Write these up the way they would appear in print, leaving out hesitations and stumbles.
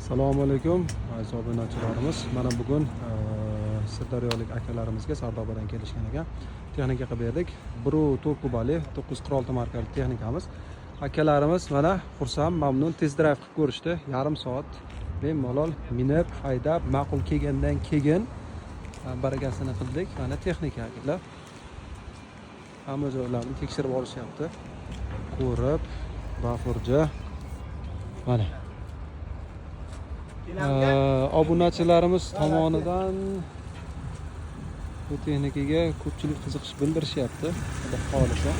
Assalomu alaykum aziz obunachilarimiz. Mana bugun sirdaryolik akalarimizga Sardobadan kelishgan ekan. Texnika qilib berdik. 1.4 kubali 946 markali texnikamiz. Akalarimiz mana xursand, mamnun, test drive qilib ko'rishdi. Yarim soat bemalol minib, haydab, ma'qul kelgandan keyin barakasini qildik. Mana texnika akalar. Hamma joylarini tekshirib olishyapti. Ko'rib, bafurja. Mana obunachilarimiz tomonidan bu texnikaga ko'pchilik qiziqish bildirishyapti, xudo xohlasa.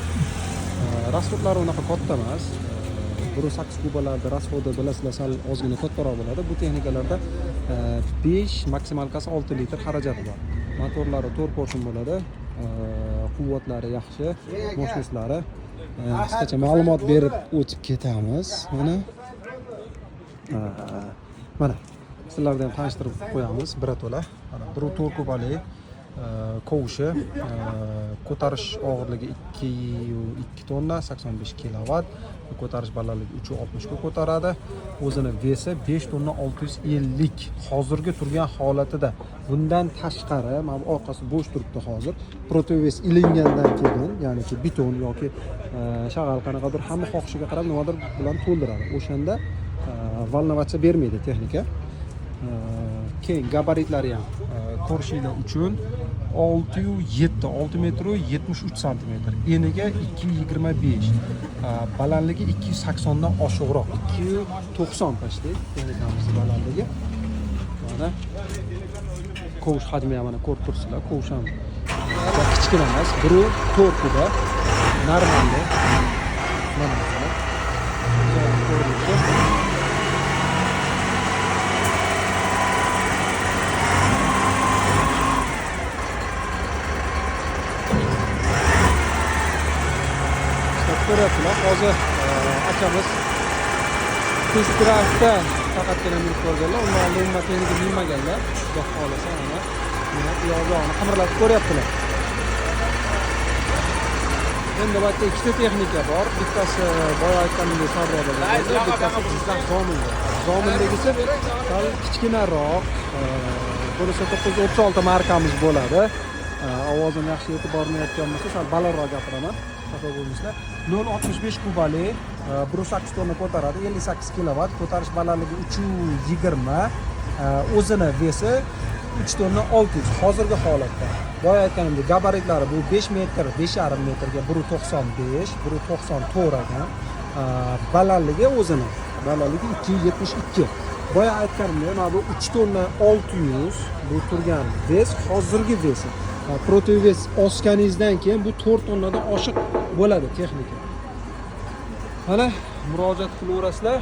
Расход lari unaqa katta emas. 1.8 kubalarda расход i bilasizlar, sal ozgina kattaroq bo'ladi. Bu texnikalarda 5, максималка si 6 litr xarajati bor. Motorlari 4 поршень bo'ladi. Quvvatlari yaxshi, мощность lari. Qisqacha ma'lumot berib o'tib ketamiz. Mana mana sizlarni ham tanishtirib qo'yamiz birato'la. Mana 1.4 kubali kovushi, ko'tarish og'irligi 2.2 tonna, 85 kilovat, ko'tarish balandligi 3.60 ga ko'taradi. O'zini вес i 5 tonna 650 hozirgi turgan holatida. Bundan tashqari mana bu orqasi bo'sh turibdi hozir. Противовес ilingandan keyin, ya'niki beton yoki shag'al, qanaqadir, hamma xohishiga qarab nimadir bilan to'ldiradi. O'shanda волноваться bermaydi texnika. Keyin gabaritlari ham ko'rishinglar uchun 6,7, 6 metr 73 santimetr, eniga 2,25, balandligi 280 dan oshiqroq, 290 почти texnikamizni balandligi. Mana kovush hajmi ham mana ko'rib turibsizlar, kovush ham kichkina emas, 1.4 kuba нормальный. Mana ko'rinishi. Ishlatib ko'ryaptilar hozir. Akamiz test drive'da faqatgina minib ko'rganlar, undan oldin umuman texnika minmaganlar. Xudo xohlasa, mana minib, u yoq bu yog'ini qimirlatib ko'ryaptilar. Endi bu yerda ikkita texnika bor. Bittasi boya aytganimdek Sardobaga bo'ldi, bittasi Jizzax Zominga. Zomindagisi sal kichkinaroq, bunisi 936 markamiz bo'ladi. Ovozim yaxshi yetib bormayotgan bo'lsa, sal balandroq gapiraman, xafa bo'lmaysizlar. 0.65 kubali, 1.8 tonna ko'taradi, 58 kilovat, ko'tarish balandligi 3.20, o'zini вес i 3 tonna 600 hozirgi holatda. Boya aytganimdek, gabaritlari bu 5 metr, 5,5 metrga 1.95, 1.94 ekan. Balandligi, o'zini balandligi 2.72. Boya aytganimdek, mana bu 3 tonna 600 bu turgan вес, hozirgi вес i. Противовес osganingizdan keyin bu 4 tonnadan oshiq bo'ladi texnika. Mana murojaat qilaverasizlar.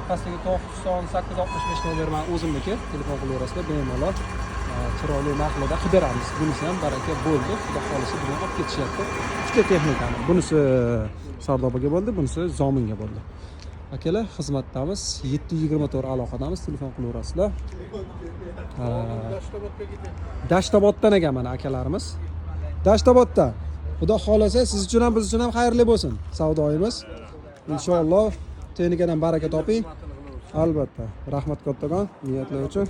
Pastdagi 98 65 nomer man o'zimniki, telefon qilaverasizlar bemalol. Chiroyli narxlarda qilib beramiz. Bunisi ham baraka bo'ldi. Xudo xohlasa, bugun olib ketishyapti. Uchta texnikani. Bunisi Sardobaga bo'ldi, bunisi Zominga bo'ldi. Akalar, xizmatdamiz. 724 aloqadamiz, telefon qilaverasizlar. Dashtoboddan ekan mana akalarimiz. Dashtobodda. Xudo xohlasa, siz uchun ham, biz uchun ham xayrli bo'lsin savdoyimiz. Inshaalloh, texnikadan baraka toping. Albatta. Rahmat kattakon niyatlar uchun.